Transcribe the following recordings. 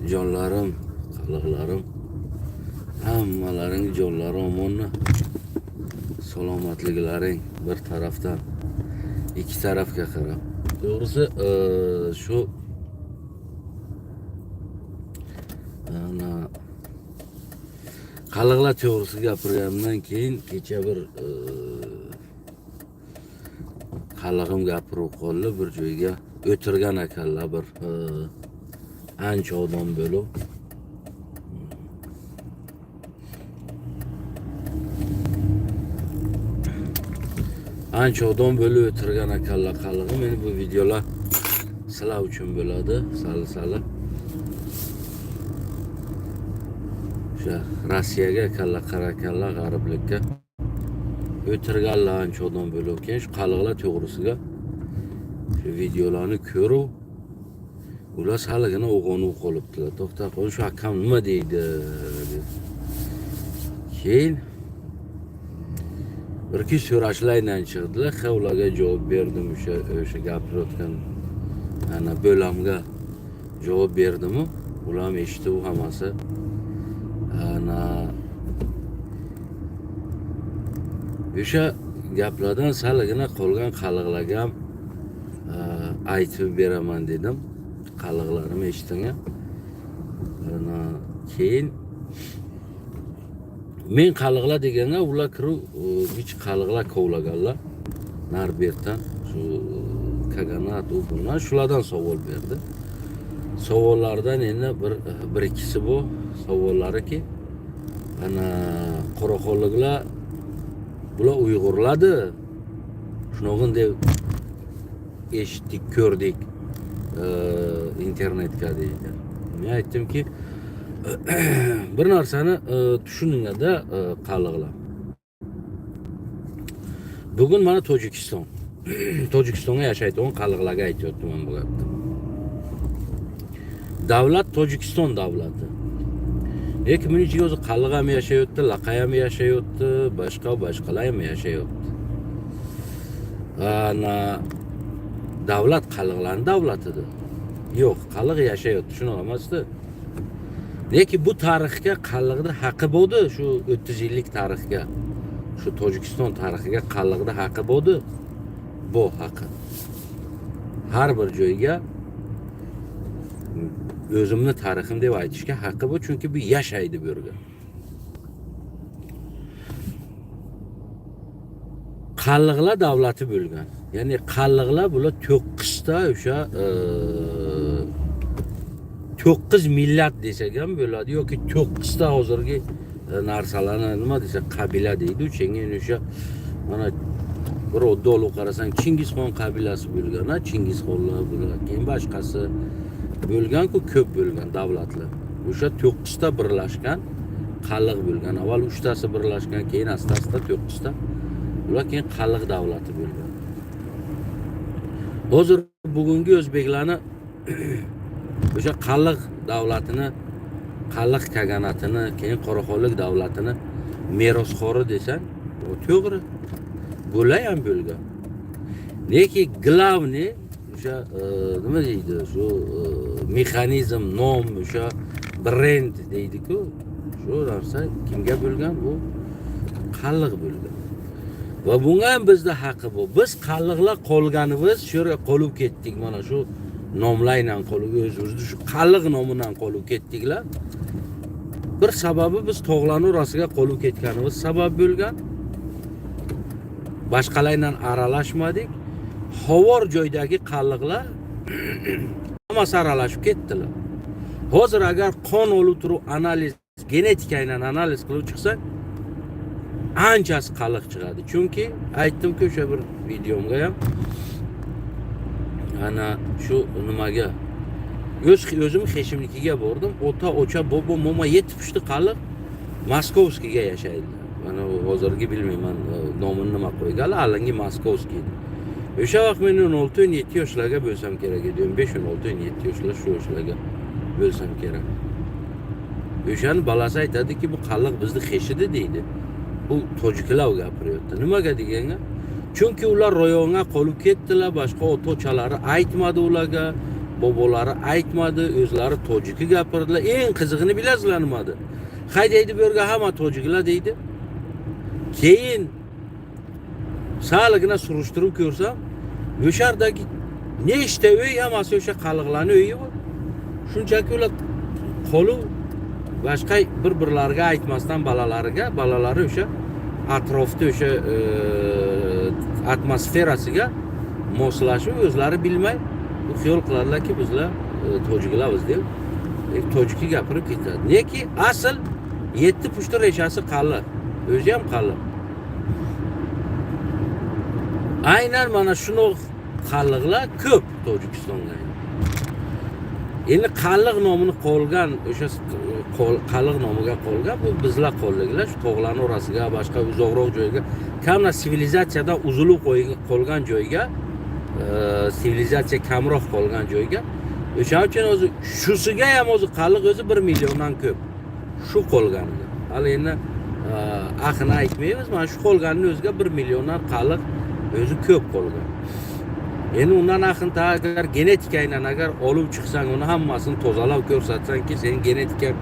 Jonlarim, qalliqlarim, hammalaring jonlari omonmi? Salomatliklaring bir tarafdan ikki tarafga qarab. To'g'risi, shu ana qalliqlar to'g'risida gapirganimdan keyin kecha bir qallig'im gapirib qoldi, bir joyga o'tirgan ekanlar, bir ancha odam bo'lib. Ancha odam bo'lib o'tirgan ekanlar qallig'im. Endi bu videolar sizlar uchun bo'ladi, sali-sali. O'sha Rossiyaga ekanlar, qarakanlar g'ariblikka o'tirganlar ancha odam bo'lib, keyin shu qalliqlar to'g'risiga shu videolarni ko'rib, ular saligina uyg'onib qolibdilar. To'xta qol, shu akam nima deydi deb. Keyin bir ikki so'rashlardan chiqdilar. Ha, ularga javob berdim, o'sha gapirayotgan ana bo'lamga javob berdimu. Ular ham eshitdi hammasi. Ana o'sha gaplardan salgina qolgan qalliqlarga ham aytib beraman dedim. Qalliqlarim eshiting. Ana keyin men qalliqlar deganga ular kirib hech qalliqlar kovlaganlar. Narbertdan shu kaganat u bundan shulardan savol berdi. Savollardan endi bir ikkisi bu savollariki, ana qoraxonliklar bular Uyg'urlardi. Shunog'in deb eshitdik, ko'rdik internetga deydi. Men aytdimki, bir narsani tushuninglar-da, qalliqlar. Bugun mana Tojikiston. Tojikistonga yashaydigan qalliqlarga aytyapman bu gapni. Davlat Tojikiston davlati. Lekin buning ichiga o'zi qalliq ham yashayapti, laqay ham yashayapti, boshqa boshqalar ham yashayapti. Ana davlat qalliqlarning davlatidir. Yo'q, qalliq yashayapti, shunaqa emasdi. Lekin bu tarixga qalliqda haqqi bo'ldi, shu 30 yillik tarixga, shu Tojikiston tarixiga qalliqda haqqi bo'ldi. Bu haqqi. Har bir joyga o'zimni tarixim deb aytishga haqqi bor, chunki bu yashaydi bu yerga. Qalliqlar davlati bo'lgan. Ya'ni qalliqlar bular 9 ta o'sha 9 millat desak ham bo'ladi yoki 9 ta hozirgi narsalarni nima desa qabila deydi. Keyin o'sha mana bir oddiy olib qarasang Chingizxon qabilasi bo'lgan, ha, Chingizxonlar bular, keyin boshqasi bo'lgan-ku, ko'p bo'lgan davlatlar. O'sha 9 ta birlashgan qalliq bo'lgan. Avval 3 tasi birlashgan, keyin asta-asta 9 ta. Ular keyin qalliq davlati bo'lgan. Hozir bugungi o'zbeklarni o'sha qalliq davlatini, qalliq kaganatini, keyin qoraxonlik davlatini merosxo'ri desang, u to'g'ri. Bular ham bo'lgan. Lekin главный o'sha nima deydi, shu mexanizm, nom, o'sha brend deydi-ku, shu narsa kimga bo'lgan? Bu qalliq bo'lgan. Va bunga ham bizda haqqi bor. Biz qalliqlar qolganimiz shu yerga qolib ketdik, mana shu nomlardan qolib, o'zimizni shu qalliq nomidan qolib ketdiklar. Bir sababi biz tog'larning orasiga qolib ketganimiz sabab bo'lgan. Boshqalardan aralashmadik. Hovor joydagi qalliqlar hammasi aralashib ketdilar. Hozir agar qon olib turib analiz, genetika bilan analiz qilib chiqsa, anchasi qalliq chiqadi. Chunki aytdim-ku o'sha bir videomga ham, ana shu nimaga o'zim heshimnikiga bordim. Ota, ocha, bobo, momo yetti pushti qalliq Moskovskiyga yashaydilar. Mana hozirgi bilmayman nomini nima qo'yganlar, alingi Moskovskiy. O'sha vaqt men 16-17 yoshlarga bo'lsam kerak edi. 15, 16, 17 yoshlar, shu yoshlarga bo'lsam kerak. O'shani balasi aytadiki, bu qalliq bizni xeshidi deydi. Bu tojiklar gapiryapti. Nimaga deganga? Chunki ular rayonga qolib ketdilar, boshqa ota-ochalari aytmadi ularga. Bobolari aytmadi, o'zlari tojiki gapirdilar. Eng qizig'ini bilasizlar nimada? Haydaydi bu yerga hamma tojiklar deydi. Keyin salgina surishtirib ko'rsam, o'sha yerdagi nechta uy hammasi o'sha qalliqlarni uyi bor. Shunchaki ular qolib boshqa bir birlariga aytmasdan bolalariga, bolalari o'sha atrofda o'sha atmosferasiga moslashib, o'zlari bilmay xiyol qiladilarki, bizlar tojiklarmiz deb tojiki gapirib ketadi. Neki asl yetti pushti reshasi qalliq, o'zi ham qalliq. Aynan mana shunaqa qalliqlar ko'p Tojikistonda. Endi qalliq nomini qolgan, o'sha qalliq nomiga qolgan bu bizlar qolliklar, shu tog'larni orasiga, boshqa uzoqroq joyga, kamna sivilizatsiyadan uzilib qolgan joyga, sivilizatsiya kamroq qolgan joyga. O'shaning uchun o'zi shusiga ham o'zi qalliq o'zi 1 milliondan ko'p shu qolganiga. Hali endi ahini aytmaymiz, mana shu qolganini o'ziga 1 milliondan qalliq o'zi ko'p qolgan. Endi undan axin agar genetikangdan agar olib chiqsang, uni hammasini tozalab ko'rsatsangki, seni genetikang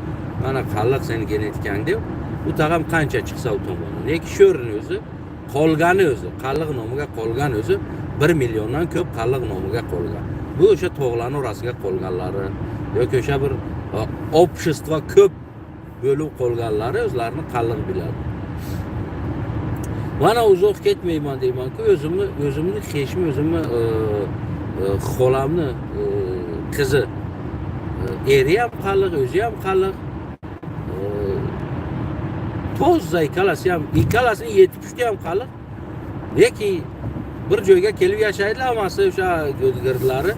mana qalliq, seni genetikang deb, u tag'am qancha chiqsa u tomoni. Lekin sho'rni o'zi qolgani, o'zi qalliq nomiga qolgan o'zi 1 milliondan ko'p qalliq nomiga qolgan. Bu o'sha tog'larni orasiga qolganlari yoki o'sha bir общество ko'p bo'lib qolganlari o'zlarini qalliq biladi. Mana uzoq ketmayman deymanku, o'zimni xeshim, o'zimni xolamni qizi, eri ham qalliq, o'zi ham qalliq. Toza ikkalasi ham, ikkalasini yetti pushti ham qalliq. Lekin bir joyga kelib yashaydilar, hammasi o'sha girdlari,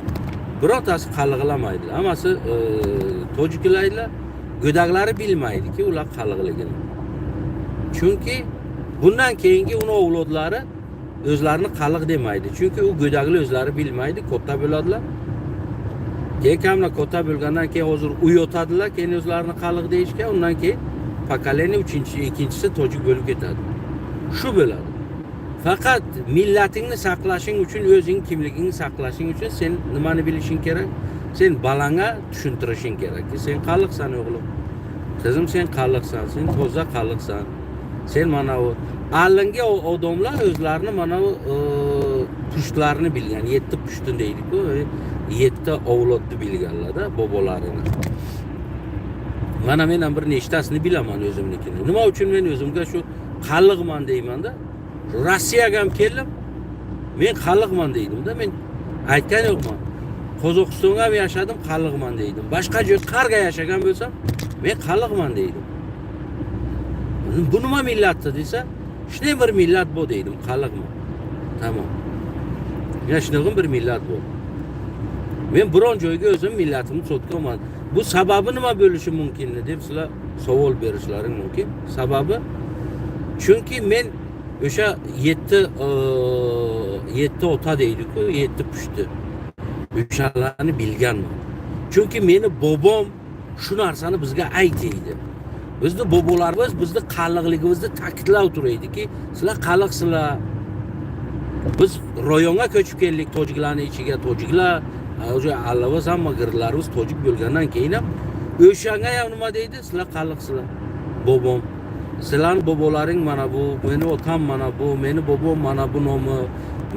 birontasi qalliqlamaydilar, hammasi tojikilaydilar. Go'daklari bilmaydiki ular qalliqligini, chunki bundan keyingi uni avlodlari o'zlarini qalliq demaydi, chunki u go'daklar o'zlari bilmaydi, katta bo'ladilar. Keyin kamla katta bo'lgandan keyin hozir uyotadilar keyin o'zlarini qalliq deyishga. Undan keyin поколение uchinchi, ikkinchisi tojik bo'lib ketadi. Shu bo'ladi. Faqat millatingni saqlashing uchun, o'zing kimligingni saqlashing uchun sen nimani bilishing kerak? Sen balangga tushuntirishing kerakki, sen qalliqsan, o'g'lim, qizim, sen qalliqsan, sen toza qalliqsan. Sen mana bu allingi odamlar o'zlarini mana bu pushtlarini bilgan, yetti pushti deydiku, yetti avlodni bilganlarda, bobolarini. Mana men ham bir nechtasini bilaman o'zimnikini. Nima uchun men o'zimga shu qalliqman deymanda? Rossiyaga ham keldim, men qalliqman deydimda, men aytgan yo'qman. Qozog'istonga ham yashadim, qalliqman deydim. Boshqa joy qayerga yashagan bo'lsam, men qalliqman deydim. Bu nima millatni desa, shunday bir millat bu deydim, qalliqman, tamom. Ya shunaqa bir millat bu. Men biron joyga o'zim millatimni sotganman. Bu sababi nima bo'lishi mumkin deb sizlar savol berishlaring mumkin. Sababi, chunki men o'sha yetti ota deydiku, yetti pushti, o'shalarni bilganman, chunki meni bobom shu narsani bizga aytaydi. Bizni bobolarimiz bizni qalliqligimizni ta'kidlab turaydiki, sizlar qalliqsizlar. Biz rayonga ko'chib keldik tojiklarni ichiga, tojiklar o'sha allamiz, hamma girdlarimiz tojik bo'lgandan keyin ham o'shanga ham nima deydi? Sizlar qalliqsizlar, bobom, sizlarni bobolaring mana bu, meni otam mana bu, meni bobom mana bu nomi,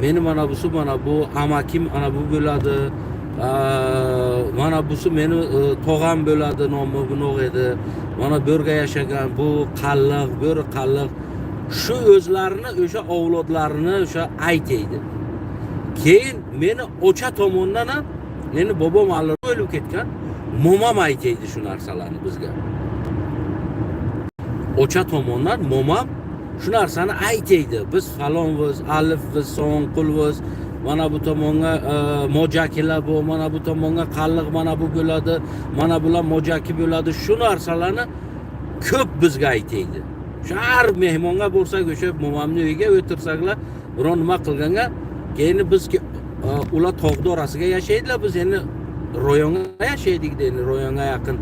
meni mana busi, mana bu amakim ana bu bo'ladi. Mana busi meni tog'am bo'ladi, nomi bunaqa edi, mana bu yerga yashagan, bu qalliq, bo'ri qalliq. Shu o'zlarini o'sha avlodlarini o'sha aytaydi. Keyin meni ocha tomondan ham, meni bobom hali o'lib ketgan, momam aytaydi shu narsalarni bizga. Ocha tomondan momam shu narsani aytaydi: biz falonmiz, alifmiz, sonqulmiz, mana bu tomonga mojakilar bu, mana bu tomonga qalliq, mana bu bo'ladi, mana bular mojaki bo'ladi. Shu narsalarni ko'p bizga aytaydi. Shu har mehmonga borsak, o'sha momamni uyiga o'tirsaklar, biron nima qilganga, keyin biz ular tog'ni orasiga yashaydilar, biz endi rayonga yashaydik, endi rayonga yaqin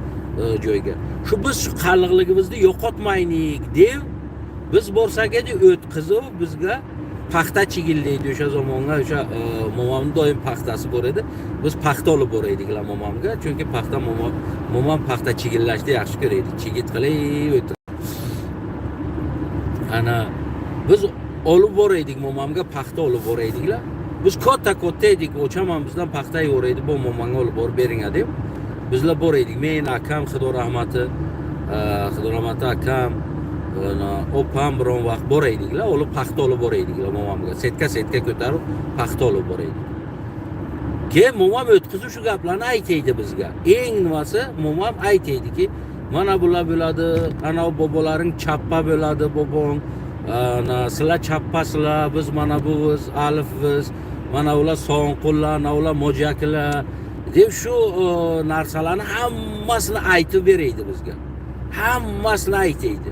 joyga. Shu biz shu qalliqligimizni yo'qotmaylik deb biz borsak edi, o'tkazib bizga. Paxta chigillaydi o'sha zamonga. O'sha momamni doim paxtasi bor edi. Biz paxta olib boraydik momamga, chunki paxta momam paxta chigillashni yaxshi ko'raydi, chigit qilib o'tirib. Ana biz olib boraydik momamga, paxta olib boraydiklar. Biz katta katta edik, ocham ham bizdan paxta yo'raydi, bu momanga olib borib bering deb. Bizlar boraydik, men, akam, xudo rahmati, xudo rahmati akam, opam biron vaqt boraydiklar, olib paxta olib boraydiklar momamga, setka setka ko'tarib paxta olib boraydik. Keyin momam o'tkazib shu gaplarni aytaydi bizga. Eng nimasi, momam aytaydiki, mana bular bo'ladi, ana bobolaring chappa bo'ladi, bobong, ana sizlar chappasizlar, biz mana buviz, alifmiz, mana ular sonqullar, ana ular mo'jaklar deb shu narsalarni hammasini aytib beraydi bizga, hammasini aytaydi.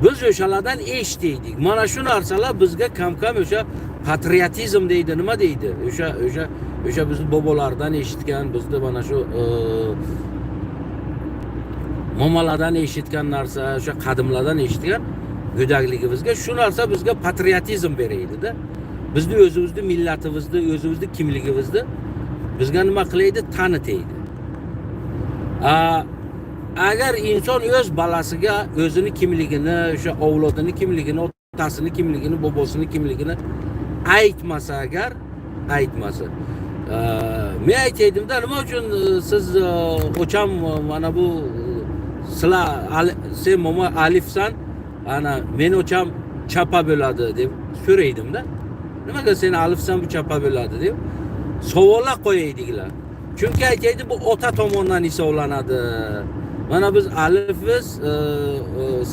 Biz o'shalardan eshitaydik. Mana shu narsalar bizga kam kam o'sha patriotizm deydi, nima deydi, o'sha o'sha o'sha bizni bobolardan eshitgan, bizni mana shu momalardan eshitgan narsa, o'sha qadimlardan eshitgan go'dakligimizga shu narsa bizga patriotizm beraydi-da. Bizni o'zimizni millatimizni, o'zimizni kimligimizni bizga nima qilaydi, tanitaydi. Agar inson o'z bolasiga o'zini kimligini, o'sha avlodini kimligini, otasini kimligini, bobosini kimligini aytmasa, agar aytmasa, men aytaydimda, nima uchun siz ocham mana bu sizlar sen momo alifsan, ana meni ocham chapa bo'ladi deb so'raydimda. Nimaga sen alifsan, bu chapa bo'ladi deb savollar qo'yaydiklar. Chunki aytaydi, bu ota tomondan hisoblanadi. Mana biz alifmiz,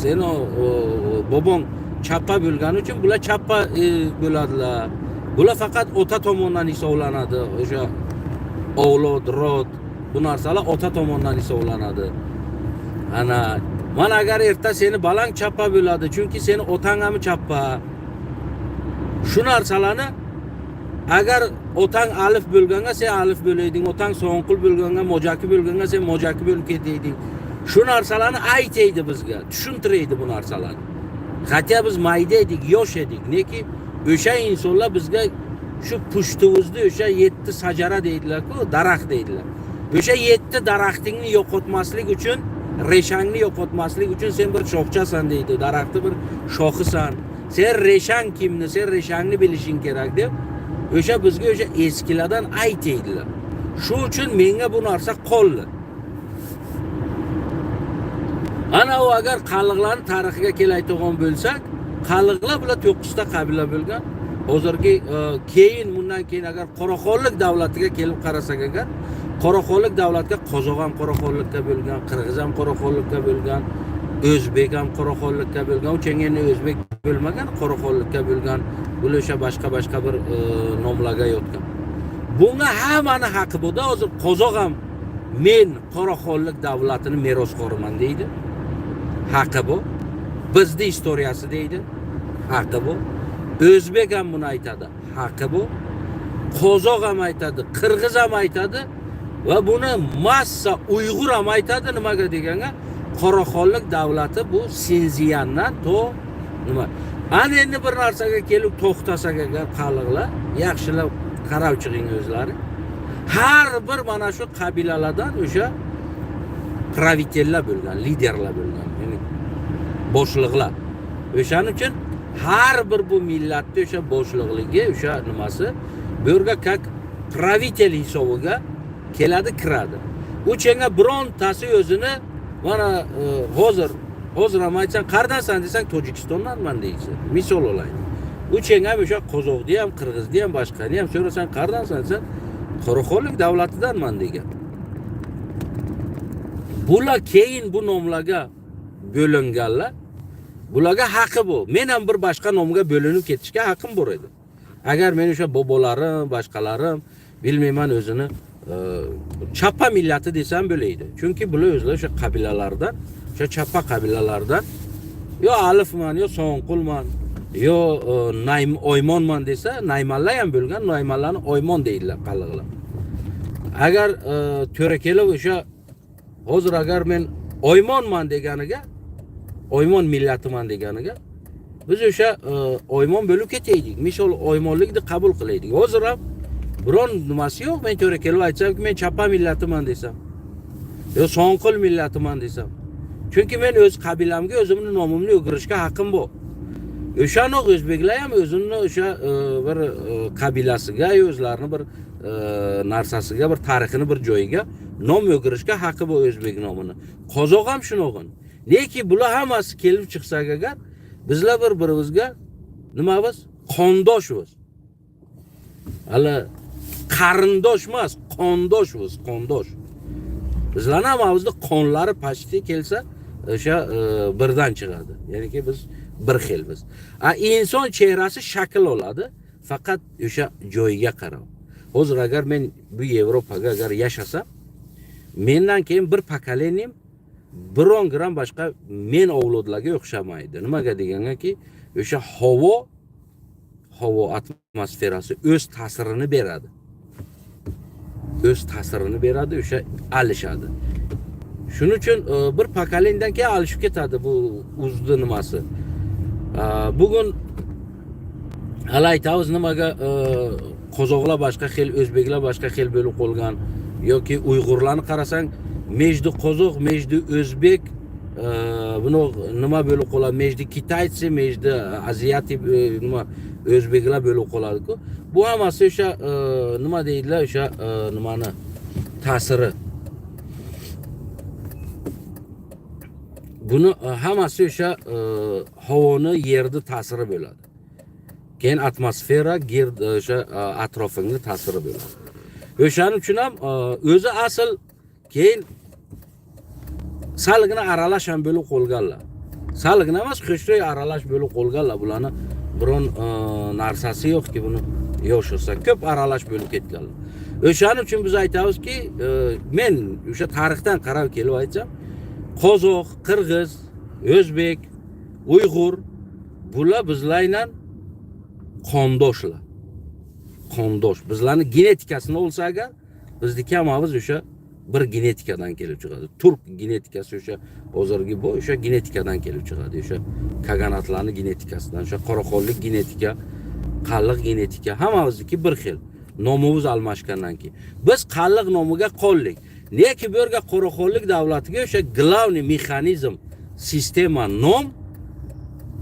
seni bobong chappa bo'lgani uchun bular chappa bo'ladilar. Bular faqat ota tomondan hisoblanadi. O'sha avlod, rod, bu narsalar ota tomondan hisoblanadi. Ana mana agar erta seni balang chappa bo'ladi, chunki seni otang ham chappa. Shu narsalarni agar otang alif bo'lganga sen alif bo'layding, otang so'nqul bo'lganga, mojaki bo'lganga sen mojaki bo'lib ketayding. Shu narsalarni aytaydi bizga, tushuntiraydi bu narsalarni. Hatto biz mayda edik, yosh edik, neki o'sha insonlar bizga shu pushtimizni, o'sha 7 sajara deydilar-ku, daraxt deydilar. O'sha 7 daraxtingni yo'qotmaslik uchun, reshangni yo'qotmaslik uchun sen bir shoxchasan deydi, daraxtni bir shoxisan. Sen reshang kimni, sen reshangni bilishing kerak deb o'sha bizga o'sha eskilardan aytaydilar. Shu uchun menga bu narsa qoldi. Ana u agar qalliqlarning tarixiga kelayotgan bo'lsak, qalliqlar bular 9 ta qabila bo'lgan. Hozirgi keyin bundan keyin agar Qoraxonlik davlatiga kelib qarasak agar, Qoraxonlik davlatga qozoq ham Qoraxonlikka bo'lgan, qirg'iz ham Qoraxonlikka bo'lgan, o'zbek ham Qoraxonlikka bo'lgan. U endi o'zbek bo'lmagan, Qoraxonlikka bo'lgan. Bular o'sha boshqa boshqa bir nomlarga yotgan. Bunga hammani haqqi bo'ldi. Hozir qozoq ham men Qoraxonlik davlatini merosxo'riman deydi. Haqqi bu. Bizni istoriyasi deydi. Haqqi bu. O'zbek ham buni aytadi. Haqqi bu. Qozoq ham aytadi, qirg'iz ham aytadi va buni massa Uyg'ur ham aytadi. Nimaga deganga, Qoraxonlik davlati bu Sinziyandan to nima. Ana endi bir narsaga kelib to'xtasak agar, qalliqlar yaxshilab qarab chiqing o'zlari. Har bir mana shu qabilalardan o'sha правитель lar bo'lgan, liderlar bo'lgan, ya'ni boshliqlar. O'shaning uchun har bir bu millatni o'sha boshliqligi, o'sha nimasi bu yerga как правитель hisobiga keladi, kiradi. U chenga birontasi o'zini mana hozir ham aytsang, qayerdansan desang, Tojikistondanman deydi. Misol olaylik. U chenga ham o'sha qozoqni ham, qirg'izni ham, boshqani ham so'rasang, qayerdansan desang, Qoraxonlik davlatidanman degan. Bular keyin bu nomlarga bo'linganlar. Bularga haqqi bu. Men ham bir boshqa nomga bo'linib ketishga haqqim bor edi. Agar men o'sha bobolarim, boshqalarim bilmayman o'zini chappa millati desam bo'laydi. Chunki bular o'zlari o'sha qabilalardan, o'sha chappa qabilalardan yo alifman, yo sonqulman, yo naym oymonman desa, naymanlar ham bo'lgan, naymanlarni oymon deydilar qalliqlar. Agar to'ra kelib o'sha hozir agar men oymonman deganiga, oymon millatiman deganiga Biz o'sha oymon bo'lib ketaydik. Misol oymonlikni qabul qilaydik. Hozir ham biron nimasi yo'q. Men to'g'ri kelib aytsamki, men chapa millatiman desam, yo Sonqil millatiman desam. Chunki men o'z qabilamga o'zimni nomimni o'girishga haqqim bor. O'shani o'zbeklar ham o'zini o'sha bir qabilasiga, o'zlarini bir narsasiga, bir tarixini bir joyiga nom o'girishga haqqi bor o'zbek nomini. Qozoq ham shunog'in. Neki bular hammasi kelib chiqsak agar, bizlar bir birimizga nimamiz? Qondoshmiz. Hali qarindosh emas, qondoshmiz, qondosh. Bizlarni hammamizni qonlari почти kelsa o'sha birdan chiqadi. Ya'niki biz bir xilmiz. A inson chehrasi shakl oladi faqat o'sha joyiga qarab. Hozir agar men bu Yevropaga agar yashasam, mendan keyin bir поколением biron gram boshqa men avlodlarga o'xshamaydi. Nimaga degangaki, o'sha havo atmosferasi o'z ta'sirini beradi. O'z ta'sirini beradi, o'sha alishadi. Shuning uchun bir поколение dan keyin alishib ketadi bu uzni nimasi. Bugun hali aytamiz, nimaga qozoqlar boshqa xil, o'zbeklar boshqa xil bo'lib qolgan yoki uyg'urlarni qarasang, между qozoq, между o'zbek buni nima bo'lib qoladi, между китайцы, между азиаты nima o'zbeklar bo'lib qoladi-ku. Bu hammasi o'sha nima deydilar, o'sha nimani ta'siri. Buni hammasi o'sha havoni, yerni ta'siri bo'ladi. Keyin atmosfera, gird o'sha atrofingni ta'siri bo'ladi. O'shaning uchun ham o'zi asl keyin salgina aralash ham bo'lib qolganlar. Salgina emas, qo'shroq aralash bo'lib qolganlar. Bularni biron narsasi yo'qki buni yoshirsa, ko'p aralash bo'lib ketganlar. O'shaning uchun biz aytamizki, men o'sha tarixdan qarab kelib aytsam, qozoq, qirg'iz, o'zbek, uyg'ur bular bizlarla qondoshlar. Qondosh. Bizlarni genetikasini olsa agar, bizniki hammamiz o'sha bir genetikadan kelib chiqadi. Turk genetikasi o'sha hozirgi bu o'sha genetikadan kelib chiqadi. O'sha kaganatlarning genetikasidan, o'sha qoraxonlik genetika, qalliq genetika hammamizniki bir xil. Nomimiz almashgandan keyin biz qalliq nomiga qoldik. Neki bu yerga qoraxonlik davlatiga o'sha главный mexanizm, sistema nom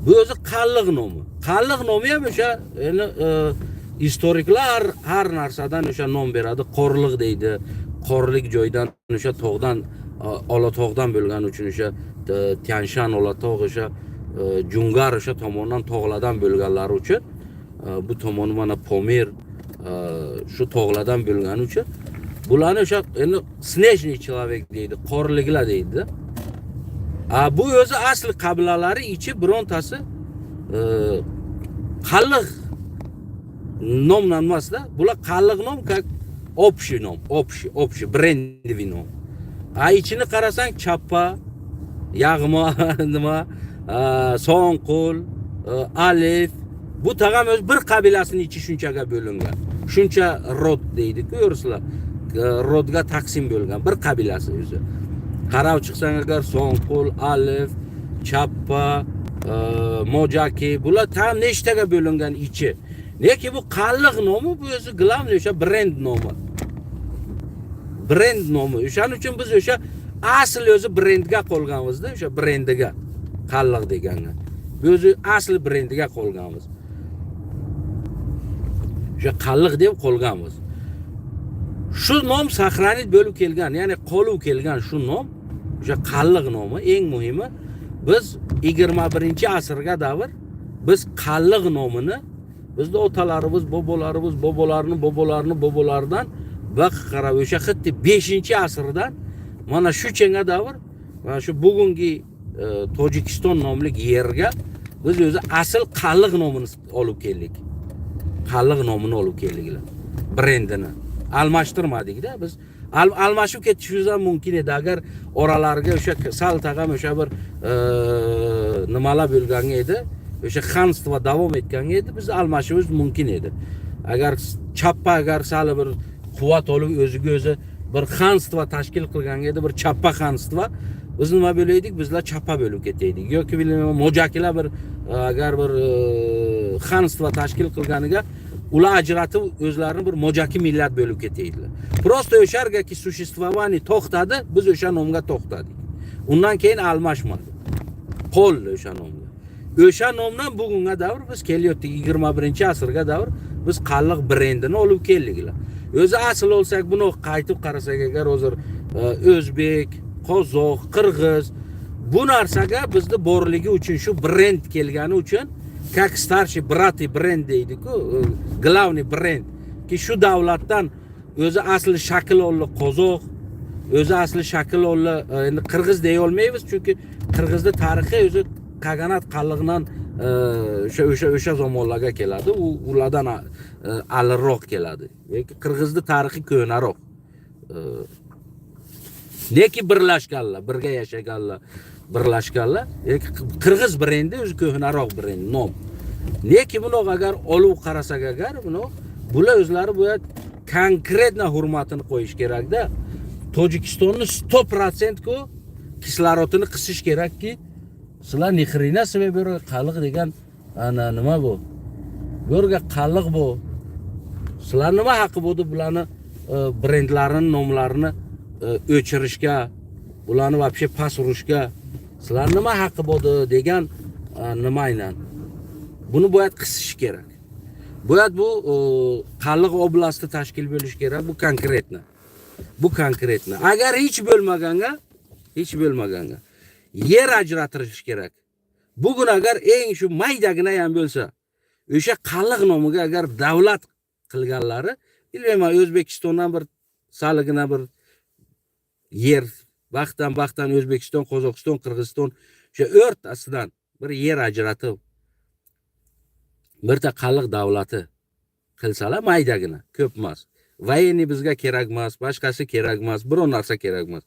bu o'zi qalliq nomi. Qalliq nomi ham o'sha endi istoriklar har narsadan o'sha nom beradi. Qorliq deydi. Qorlik joydan o'sha tog'dan Olatog'dan bo'lgani uchun o'sha Tyanshan Olatog' o'sha Jungar o'sha tomondan tog'lardan bo'lganlari uchun bu tomoni mana Pomir shu tog'lardan bo'lgani uchun bularni o'sha endi снежный человек deydi, qorliklar deydi. A bu o'zi asli qabilalari ichi birontasi qalliq nomdan emasda. Bular qalliq nom как общий nom, общий брендовый nom. A ichini qarasang chappa, yag'ma, nima, Sonqul, Alif bu tag'am o'zi bir qabilasini ichi shunchaga bo'lingan. Shuncha род deydi-ku o'rislar. Род ga taqsim bo'lgan bir qabilasi o'zi. Qarab chiqsang agar Sonqul, Alif, Chappa, Mojaki bular tam nechtaga bo'lingan ichi. Lekin bu qalliq nomi bu o'zi главный o'sha brend nomi. Brend nomi. O'shaning uchun biz o'sha asl o'zi brendga qolganmizda, o'sha brendiga qalliq deganga. Bu o'zi asli brendiga qolganmiz. O'sha qalliq deb qolganmiz. Shu nom сохранить bo'lib kelgan, ya'ni qolib kelgan shu nom, o'sha qalliq nomi eng muhimi biz 21-asrga davr biz qalliq nomini bizni otalarimiz, bobolarimiz, bobolarini, bobolarini, bobolaridan baq qarab o'sha xuddi 5-asrdan mana shu chenga davr mana shu bugungi Tojikiston nomli yerga biz o'zi asl qalliq nomini olib keldik. Qalliq nomini olib keldiklar. Brendini almashtirmadikda biz almashib ketishimiz ham mumkin edi agar oralariga o'sha sal tag'am o'sha bir nimalar bo'lgan edi, o'sha xanство davom etgan edi, biz almashimiz mumkin edi. Agar chappa agar sal bir quvvat olib o'ziga o'zi bir xanство tashkil qilgan edi, bir chappa xanство, biz nima bo'laydik? Bizlar chappa bo'lib ketaydik yoki bilmayman mojakilar bir agar bir ханство tashkil qilganiga ular ajratib, o'zlarini bir mojaki millat bo'lib ketaydilar. Просто o'shargaki существование to'xtadi, biz o'sha nomga to'xtadik. Undan keyin almashmadi, qoldi o'sha nomga. O'sha nomdan bugunga davr biz kelayotdik, 21-asrga davr biz qalliq brendini olib keldiklar. O'zi asl olsak, buni qaytib qarasak agar, hozir o'zbek, qozoq, qirg'iz, bu narsaga bizni borligi uchun, shu brend kelgani uchun, как старший брат и бренд deydiku, главный бренд ki shu davlatdan o'zi asli shakl oldi qozoq, o'zi asli shakl oldi. Endi qirg'iz deya olmaymiz, chunki qirg'izni tarixi o'zi kaganat qallig'idan o'sha zamonlarga keladi, u ulardan alirroq keladi yoki qirg'izni tarixi ko'naroq. Lekin birlashganlar, birga yashaganlar, birlashganlar. Yoki qirg'iz brendi o'zi ko'hnaroq brend nom. Lekin buni agar olib qarasak agar, buni bular o'zlari bu конкретно hurmatini qo'yish kerakda. Tojikistonni 100% ku kislorodini qisish kerakki, sizlar ни хрена себе, bu yerga qalliq degan ana nima bu? Bu yerga qalliq bu. Sizlar nima haqqi bo'ldi bularni brendlarini, nomlarini o'chirishga, ularni вообще past urishga sizlar nima haqqi bo'ldi degan nima aynan. Buni boyat qisish kerak. Boyat bu qalliq oblasti tashkil bo'lishi kerak, bu конкретно. Bu конкретно. Agar hech bo'lmaganga yer ajratilishi kerak. Bugun agar eng shu maydagina ham bo'lsa, o'sha qalliq nomiga agar davlat qilganlari, bilmayman, O'zbekistondan bir salgina bir yer, vaqtdan vaqtdan O'zbekiston, Qozog'iston, Qirg'iziston o'sha o'rtasidan bir yer ajratib, birta qalliq davlati qilsalar, maydagina, ko'p emas. Военный bizga kerak emas, boshqasi kerak emas, biron narsa kerak emas.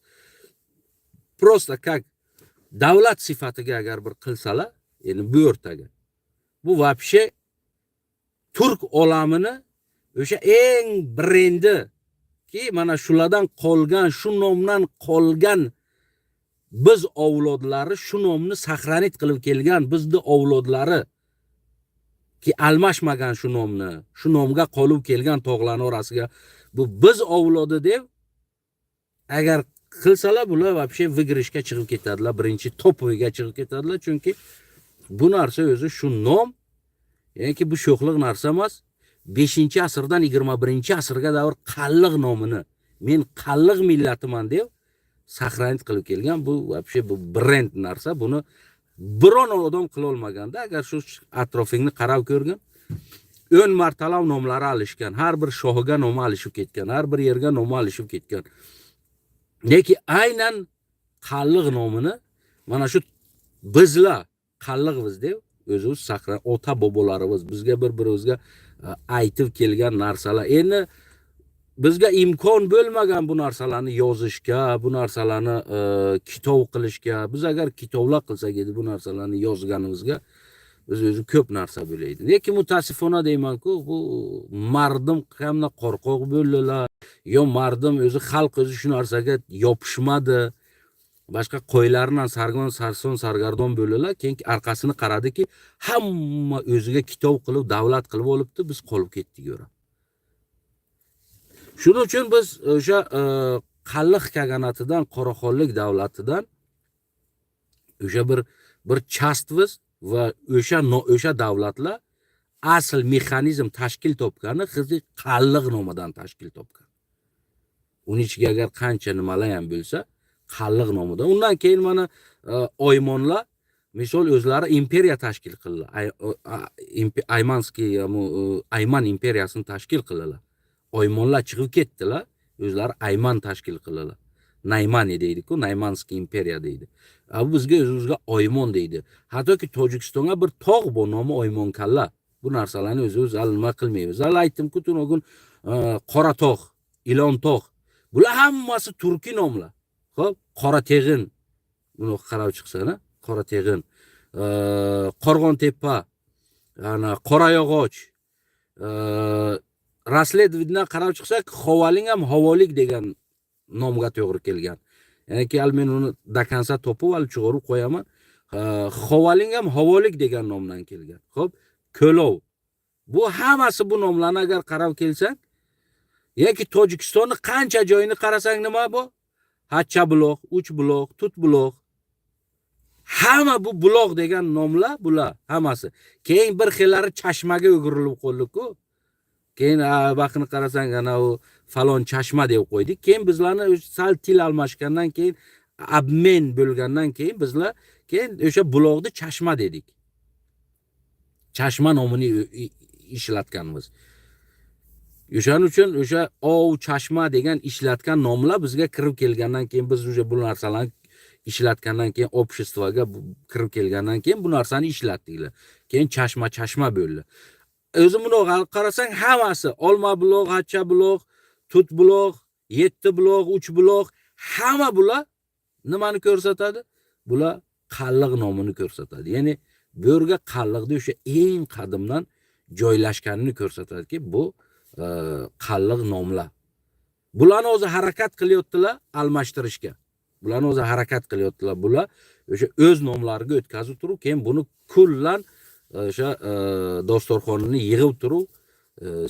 Просто как davlat sifatiga agar bir qilsalar, endi bu o'rtaga. Bu вообще turk olamini o'sha eng brendi ki mana shulardan qolgan, shu nomdan qolgan biz avlodlari shu nomni сохранить qilib kelgan bizni avlodlari ki almashmagan shu nomni, shu nomga qolib kelgan tog'larni orasiga bu biz avlodi deb agar qilsalar, bular вообще выигрыш ga chiqib ketadilar, birinchi топовый ga chiqib ketadilar, chunki bu narsa o'zi shu nom, ya'niki bu sho'xliq narsa emas. 5-asrdan 21-asrga davr qalliq nomini men qalliq millatiman deb сохранить qilib kelgan, bu вообще bu brend narsa, buni biron odam qilolmaganda. Agar shu atrofingni qarab ko'rgin, 10 martalab nomlari alishgan, har bir shohiga nomi alishib ketgan, har bir yerga nomi alishib ketgan, lekin aynan qalliq nomini mana shu bizlar qalliqmiz deb o'zimiz saqla, ota bobolarimiz bizga bir birimizga aytib kelgan narsalar. Endi bizga imkon bo'lmagan bu narsalarni yozishga, bu narsalarni kitob qilishga. Biz agar kitoblar qilsak edi, bu narsalarni yozganimizga biz o'zi ko'p narsa bo'laydi. Lekin mutaassifona deymanku, bu mardim hamda qo'rqoq bo'ldilar yo mardim o'zi, xalq o'zi shu narsaga yopishmadi, boshqa qo'ylardan sargon, sarson, sargardon bo'ldilar. Keyin orqasini qaradiki, hamma o'ziga kitob qilib, davlat qilib olibdi, biz qolib ketdik yo'ra. Shuning uchun biz o'sha qalliq kaganatidan, qoraxonlik davlatidan o'sha bir часть miz va o'sha davlatlar asl mexanizm tashkil topgani qizi qalliq nomidan tashkil topgan. Uni ichiga agar qancha nimalar ham bo'lsa, qalliq nomidan. Undan keyin mana oymonlar misol o'zlari imperiya tashkil qildilar. Aymanskiy, Ayman imperiyasini tashkil qildilar. Oymonlar chiqib ketdilar, o'zlari Ayman tashkil qildilar. Naymani deydi-ku, Naymanskiy imperiya deydi. A bu bizga o'zimizga Oymon deydi. Hattoki Tojikistonga bir tog' bu nomi Oymonkalla. Bu narsalarni o'zimiz hali nima qilmaymiz. Hali aytdim-ku, tunogun Qora tog', Ilon tog'. Bular hammasi turkiy nomlar. Xo'p, Qora Teg'in. Buni qarab chiqsana, Qora Teg'in. Qo'rg'ontepa, ana Qora yog'och. Расследование qarab chiqsak, Xovaling ham Havolik degan nomga to'g'ri kelgan. Ya'niki hali men uni до конца topib, hali chiqarib qo'yaman. Xovaling ham Hovolik degan nomdan kelgan. Xo'p, Ko'lov. Bu hammasi bu nomlarni agar qarab kelsang, yoki Tojikistonni qancha joyini qarasang nima bu? Hachcha buloq, Uch buloq, Tut buloq. Hamma bu buloq degan nomlar bular hammasi. Keyin bir xillari chashmaga o'girilib qoldi-ku. Keyin vaqtini qarasang ana u falon chashma deb qo'ydik. Keyin bizlarni sal til almashgandan keyin, обмен bo'lgandan keyin bizlar keyin o'sha buloqni chashma dedik. Chashma nomini ishlatganmiz. O'shaning uchun o'sha ov, chashma degan ishlatgan nomlar bizga kirib kelgandan keyin biz уже bu narsalarni ishlatgandan keyin общество ga kirib kelgandan keyin bu narsani ishlatdiklar. Keyin chashma chashma bo'ldi. O'zi bundoq qarasang hammasi olma buloq, hachcha buloq, tut buloq, yetti buloq, uch buloq, hamma bular nimani ko'rsatadi? Bular qalliq nomini ko'rsatadi. Ya'ni bu yerga qalliqni o'sha eng qadimdan joylashganini ko'rsatadiki, bu qalliq nomlar. Bularni o'zi harakat qilyaptilar almashtirishga. Bularni o'zi harakat qilyaptilar. Bular o'sha o'z nomlariga o'tkazib turib, keyin buni kullan o'sha dasturxonini yig'ib turib,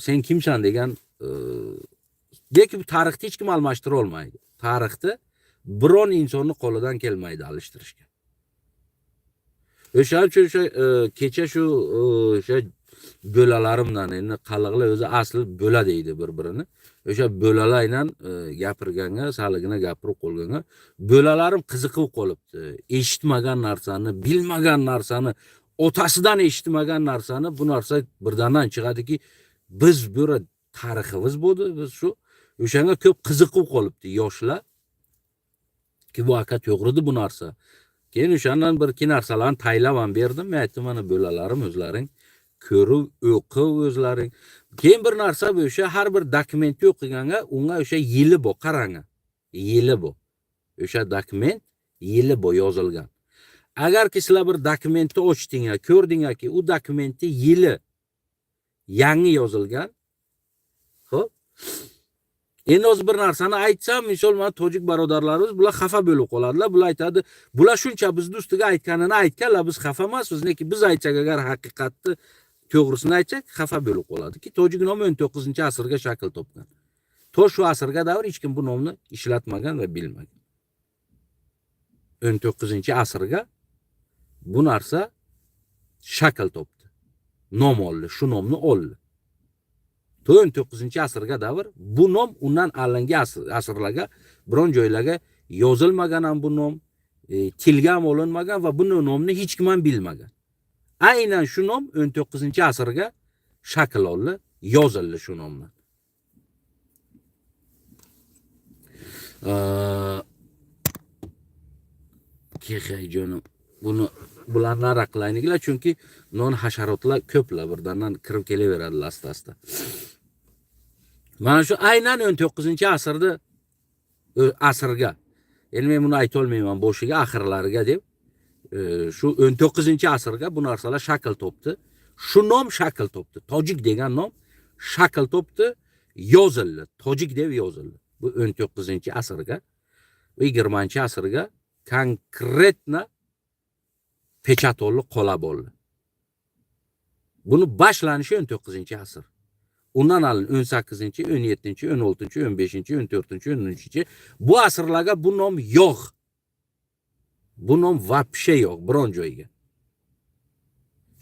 sen kimsan degan, lekin bu tarixni hech kim almashtira olmaydi. Tarixni biron insonni qo'lidan kelmaydi alishtirishga. O'shaning uchun o'sha kecha shu o'sha bo'lalarimdan, endi qalliqlar o'zi asli bo'la deydi bir-birini. O'sha bo'lalar bilan gapirganga, saligina gapirib qo'yganga bo'lalarim qiziqib qolibdi. Eshitmagan narsani, bilmagan narsani, otasidan eshitmagan narsani bu narsa birdandan chiqadiki, biz bu tariximiz bo'ldi, biz shu o'shanga ko'p qiziqib qolibdi yoshlar. Ki bu aka to'g'ridi bu narsa. Keyin o'shandan bir ikki narsalarni taylab ham berdim. Men aytdim, mana bo'lalarim o'zlaring ko'rib, o'qib o'zlaring. Keyin bir narsa bu o'sha har bir dokumentni o'qiganga unga o'sha yili bu, qarang. Yili bu. O'sha dokument yili bu yozilgan. Agarki sizlar bir dokumentni ochdinglar, ko'rdinglarki, u dokumentni yili yangi yozilgan. Xo'p. Endi o'zi bir narsani aytsam, misol mana tojik birodarlarimiz bular xafa bo'lib qoladilar. Bular aytadi, bular shuncha bizni ustiga aytganini aytganlar, biz xafa emasmiz, lekin biz aytsak agar haqiqatni to'g'risini aytsak, xafa bo'lib qoladiki, tojik nomi 19-asrga shakl topgan. To shu asrga davr hech kim bu nomni ishlatmagan va bilmagan. 19-asrga bu narsa shakl topdi. Nom oldi, shu nomni oldi. To 19-asrga davr bu nom undan oldingi asrlarga biron joylarga yozilmagan ham bu nom, tilga ham olinmagan va bu nomni hech kim ham bilmagan. Aynan shu nom 19-asrga shakl oldi, yozildi shu nomlar. Jonim, buni bularni araqlayliklar, chunki non hasharotlar ko'plar birdandan kirib kelaveradilar asta-asta. Mana shu aynan 19-asrda asrga, endi men buni ayta olmayman boshiga, oxirlariga deb, shu 19-asrga bu narsalar shakl topdi. Shu nom shakl topdi. Tojik degan nom shakl topdi, yozildi. Tojik deb yozildi. Bu 19-asrga, 20-asrga konkretно pechat oldi, qola bo'ldi. Buni boshlanishi 19-asr. Undan oldin 18-, 17-, 16-, 15-, 14-, 13-, bu asrlarga bu nom yo'q. Bu nom вообще yo'q biron joyga.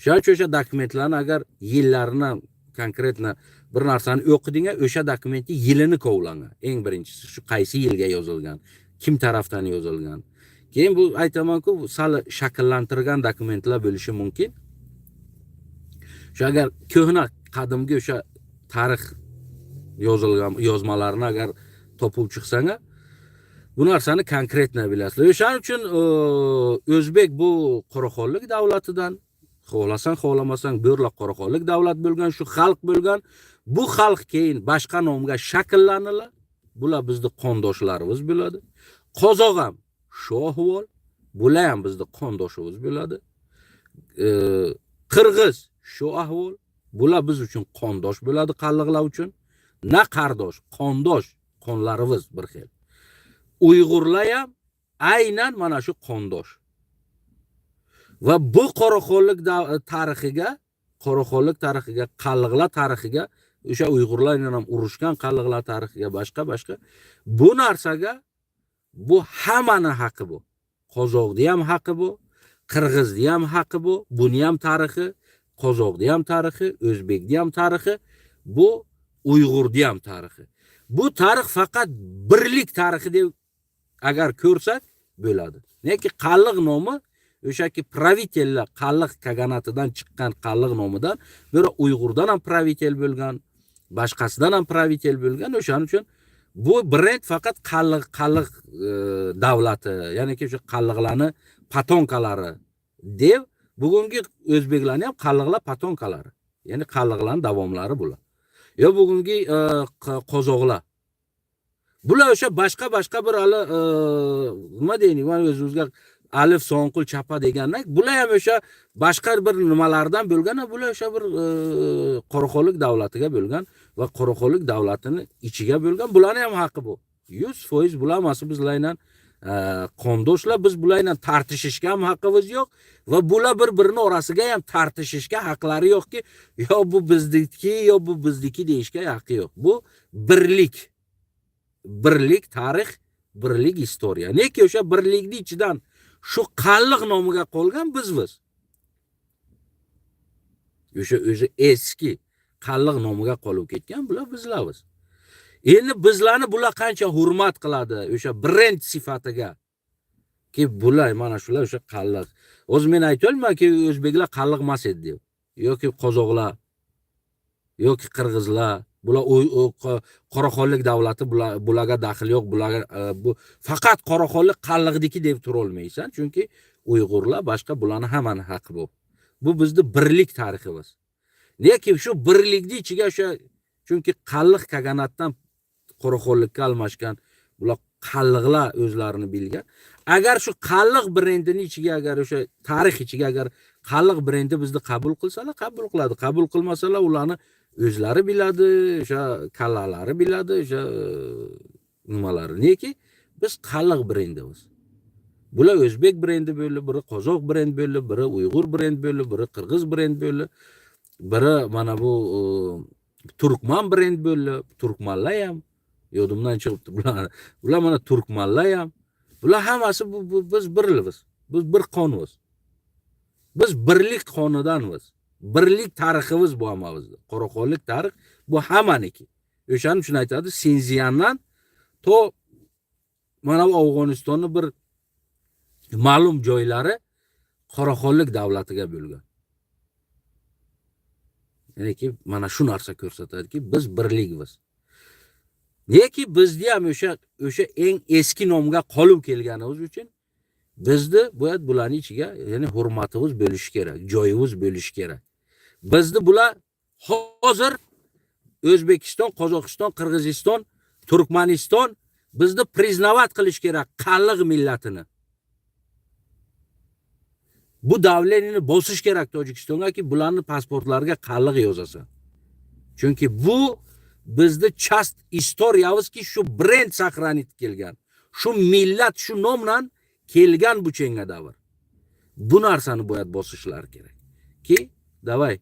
Shuning uchun o'sha dokumentlarni agar yillarini konkretно bir narsani o'qidinga, o'sha dokumentni yilini kovlanga. Eng birinchisi shu qaysi yilga yozilgan, kim tarafdan yozilgan. Keyin bu aytamanku, sal shakllantirgan dokumentlar bo'lishi mumkin. Shu agar ko'hna qadimgi o'sha tarix yozilgan yozmalarni agar topib chiqsang, bu narsani konkretно bilasizlar. O'shaning uchun o'zbek bu Qoraxonlik davlatidan, xohlasang xohlamasang bu yerlar Qoraxonlik davlat bo'lgan, shu xalq bo'lgan. Bu xalq keyin boshqa nomga shakllandilar. Bular bizni qondoshlarimiz bo'ladi. Qozoq ham shu ahvol, bular ham bizni qondoshimiz bo'ladi. Qirg'iz shu ahvol, bular biz uchun qondosh bo'ladi qalliqlar uchun. Na qardosh, qondosh, qonlarimiz bir xil. Uyg'urlar ham aynan mana shu qondosh. Va bu qoraxonlik tarixiga, qoraxonlik tarixiga, qalliqlar tarixiga, o'sha uyg'urlar bilan ham urushgan qalliqlar tarixiga, boshqa boshqa bu narsaga, bu hammani haqqi bu. Qozoqni ham haqqi bu, qirg'izni ham haqqi bu, buni ham tarixi, qozoqni ham tarixi, o'zbekni ham tarixi, bu uyg'urni ham tarixi. Bu tarix faqat birlik tarixi deb agar ko'rsak bo'ladi. Neki qalliq nomi o'shaki правитель lar qalliq kaganatidan chiqqan qalliq nomidan biri uyg'urdan ham правитель bo'lgan, boshqasidan ham правитель bo'lgan. O'shaning uchun bu brend faqat qalliq davlati, ya'niki o'sha qalliqlarni потомка lari deb, bugungi o'zbeklarni ham qalliqlar потомка lari, ya'ni qalliqlarni davomlari bular. Yo bugungi qozoqlar, bular o'sha boshqa boshqa bir hali nima deylik, mana o'zimizga alif, sonqul, chapa degandan, bular ham o'sha boshqa bir nimalardan bo'lgan, bular o'sha bir qoraxonlik davlatiga bo'lgan va qoraxonlik davlatini ichiga bo'lgan. Bularni ham haqqi bu 100%. Bular hammasi bizlar bilan qondoshlar. Biz bular bilan tartishishga ham haqqimiz yo'q va bular bir birini orasiga ham tartishishga haqlari yo'qki, yo bu bizniki, yo bu bizniki deyishga haqqi yo'q. Bu birlik, birlik tarix, birlik история. Neki o'sha birlikni ichidan shu qalliq nomiga qolgan bizmiz. O'sha o'zi eski qalliq nomiga qolib ketgan bular bizlarmiz. Endi bizlarni bular qancha hurmat qiladi o'sha brend sifatiga ki, bular mana shular o'sha qalliq. O'zi men aytolmaymanki, o'zbeklar qalliq emas edi deb, yoki qozoqlar, yoki qirg'izlar, bular qoraxonlik davlati, bularga daxl yo'q, bularga bu faqat qoraxonlik qalliqniki deb turolmaysan, chunki uyg'urlar, boshqa, bularni hammani haqqi bu. Bu bizni birlik tariximiz. Lekin shu birlikni ichiga o'sha, chunki qalliq kaganatdan qoraxonlikka almashgan, bular qalliqlar o'zlarini bilgan. Agar shu qalliq brendini ichiga, agar o'sha tarix ichiga, agar qalliq brendi bizni qabul qilsalar, qabul qiladi, qabul qilmasalar, ularni o'zlari biladi, o'sha kallalari biladi, o'sha nimalari. Neki biz qalliq brendimiz. Bular o'zbek brendi bo'ldi, biri qozoq brend bo'ldi, biri uyg'ur brend bo'ldi, biri qirg'iz brend bo'ldi, biri mana bu turkman brend bo'ldi. Turkmanlar ham yodimdan chiqibdi bular. Bular mana turkmanlar ham, bular hammasi bu biz birmiz, biz bir qonmiz, biz birlik qonidanmiz, birlik tariximiz bu hammamizda. Qoraxonlik tarix bu hammaniki. O'shaning uchun aytadi, Sinziandan to mana bu Afg'onistonni bir ma'lum joylari qoraxonlik davlatiga bo'lgan. Ya'niki mana shu narsa ko'rsatadiki, biz birlikmiz. Neki bizni ham o'sha eng eski nomga qolib kelganimiz uchun bizni bu bularni ichiga, ya'ni hurmatimiz bo'lishi kerak, joyimiz bo'lishi kerak. Bizni bular hozir O'zbekiston, Qozog'iston, Qirg'iziston, Turkmaniston bizni признавать qilish kerak, qalliq millatini. Bu давление ni bosish kerak Tojikistongaki, bularni pasportlariga qalliq yozasan, chunki bu bizni часть история mizki, shu brend сохранить kelgan, shu millat shu nomdan kelgan bu chenga davr. Bu narsani boyat bosishlari kerak ki, давай,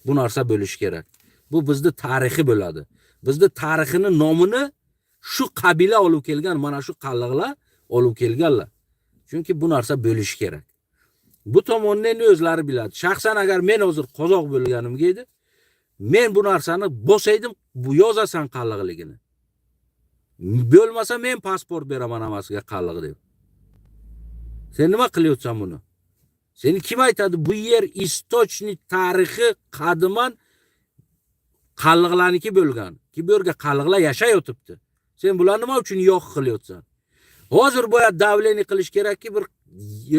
bu narsa bo'lishi kerak. Bu bizni tarixi bo'ladi, bizni tarixini nomini shu qabila olib kelgan, mana shu qalliqlar olib kelganlar, chunki bu narsa bo'lishi kerak. Bu tomonni endi o'zlari biladi. Shaxsan agar men hozir qozoq bo'lganimga edi, men bu narsani bosaydim, bu yozasan qalliqligini, bo'lmasa men pasport beraman hammasiga qalliq deb. Sen nima qilyapsan buni? Seni kim aytadi? Bu yer источник tarixi qadiman qalliqlarniki bo'lgan ki, bu yerga qalliqlar yashayotibdi. Sen bularni nima uchun yo'q qilyapsan? Hozir boya давление qilish kerakki, bir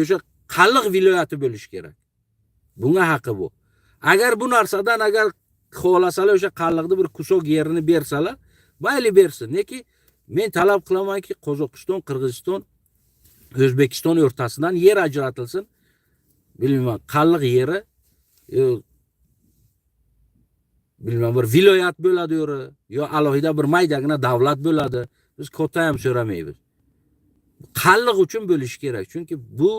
o'sha qalliq viloyati bo'lishi kerak, bunga haqqi bu. Agar bu narsadan agar xohlasalar, o'sha qalliqni bir кусок yerini bersalar, mayli, bersin. Neki men talab qilamanki, Qozog'iston, Qirg'iziston, O'zbekiston o'rtasidan yer ajratilsin, bilmayman, qalliq yeri, bilmayman, bir viloyat bo'ladi u yeri yo alohida bir maydagina davlat bo'ladi. Biz katta ham so'ramaymiz, qalliq uchun bo'lishi kerak, chunki bu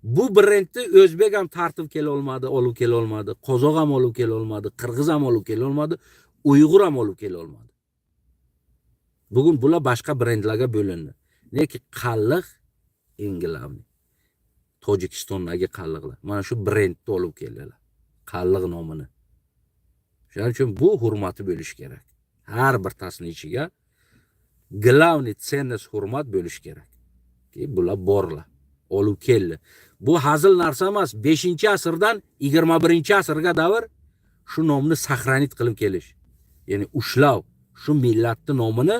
Bu brendni o'zbek ham tortib kela olmadi, olib kela olmadi, qozoq ham olib kela olmadi, qirg'iz ham olib kela olmadi, uyg'ur ham olib kela olmadi. Bugun bular boshqa brendlarga bo'lindi. Lekin qalliq eng главный. Tojikistondagi qalliqlar mana shu brendni olib keldilar. Qalliq nomini. Shuning uchun bu hurmati bo'lishi kerak. Har bir tasni ichiga главный ценность hurmat bo'lishi kerak. Ki bular borlar. Olib keldi. Bu hazil narsa emas. 5-asrdan 21-asrga davr shu nomni сохранить qilib kelish. Ya'ni ushlav, shu millatning nomini